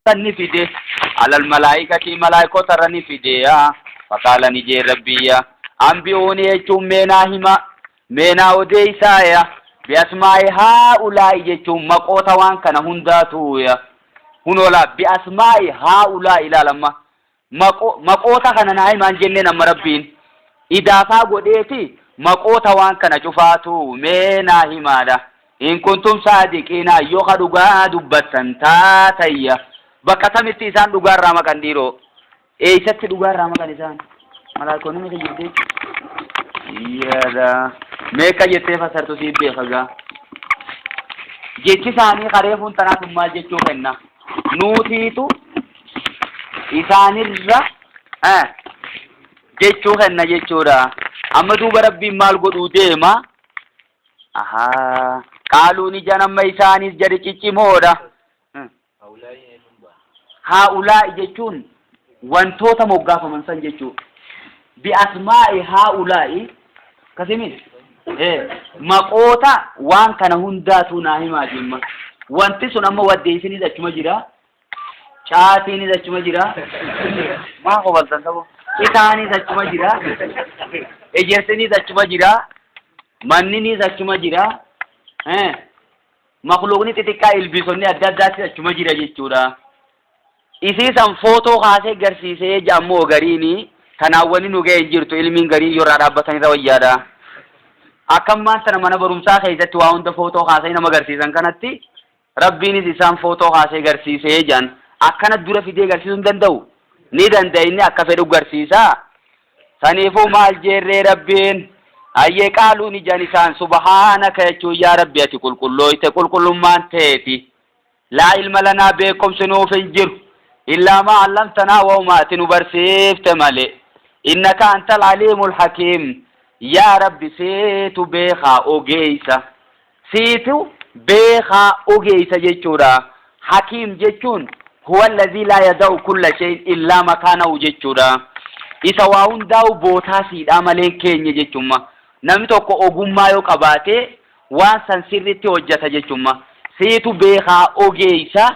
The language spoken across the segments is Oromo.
San ni fide, alal malaa'ikati malaa'ikota irra ni fide. Faqaala ni jee Rabbiin, anbi'uuni jechuun mee naa hima, mee naa odeeysaa, bi'asmaa'i haa'ulaa'i jechuun maqoota waan kana hundaatu. Hunoo laa, bi'asmaa'i haa'ulaa'i, ilaal amma maqoota kana naa himaan jenneen. Amma Rabbiin idaafaa godheeti maqoota waan kana cufaatu mee naa himaadha. In kuntum saadiqiina, yoo ka dhugaa dubbattan taatayya. Bakka tamitti isaan dhugaa irraa maqan dhiiroo? Eeysatti dhugaa irraa maqan isaan? Malaayikoonni ni kijibde yaada meeqa jettee fasartu siif beeka gaa. Jechi isaanii kareefuun tanaaf maal jechuu kenna? Nuutiitu isaanirra jechuu kenna jechuudha. Amma duuba Rabbiin maal godhuu deema? Ahaa, qaaluun ijaan amma isaanis jedhe ciccimoodha. Haa'ulaa'i jechuun wantoota moggaafaman san jechuu. Bi'asmaa'i haa'ulaa'i kasimis maqoota waan kana hundaatu naa himaa jemma. Wanti sun amma waddeessinis achuma jira. Caatiinis achuma jira. Maa kobaltan sabo? Itaanis achuma jira. Ejersinis achuma jira. Manninis achuma jira. Makluuqni xixiqqaa ilbiisonni adda addaattis achuma jira jechuudha. Isii san footoo kaasee garsiisee ammoo gariini tanaan wanni nu ga'e hin jirtu, ilmiin garii yoo irraa dhaabbatan irra wayyaadha. Akka ammaan tana mana barumsaa keessatti waa hunda footoo kaasee nama garsiisan kanatti Rabbiinis isaan footoo kaasee garsiisee jedhan, akkana dura fidee garsiisuu hin danda'u. Ni danda'a, inni akka fedhu garsiisa. Saniifuu maal jeerree Rabbiin? Hayyee, qaaluun ijaan isaan subhaanaka jechuun yaa Rabbi ati qulqullooyte, qulqullummaan teeti. Laa ilma lanaa, beekumsi nuuf hin jiru. Illaa maa allamtanaa, wauma ati nu barsiifte malee. Innaka antal aliimul hakiim. Yaa Rabbi, siitu beekaa ogeessa. Siitu beekaa ogeessa jechuudha. Hakiim jechuun huwa allazii laa yada'u kulla shay'in illaa makaanahu jechuudha. Isa waa hundaa'u bootaa siidhaa malee keenya jechuudha. Namni tokko ogummaa yoo qabaate waan san sirriitti hojjeta jechuudha. Siitu beekaa ogeessa,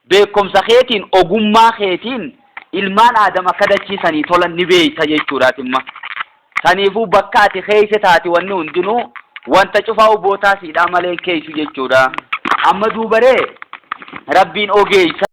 beekumsa keetiin, ogummaa keetiin ilmaan Aadam akka dachiisanii tolan ni beeyta jechuudhaatimma. Saniifuu bakka ati keeyse taati wanni hundinuu wanta cufaa'u bootaa siidhaa malee keeysu jechuudha. Amma duubaree Rabbiin ogeessa.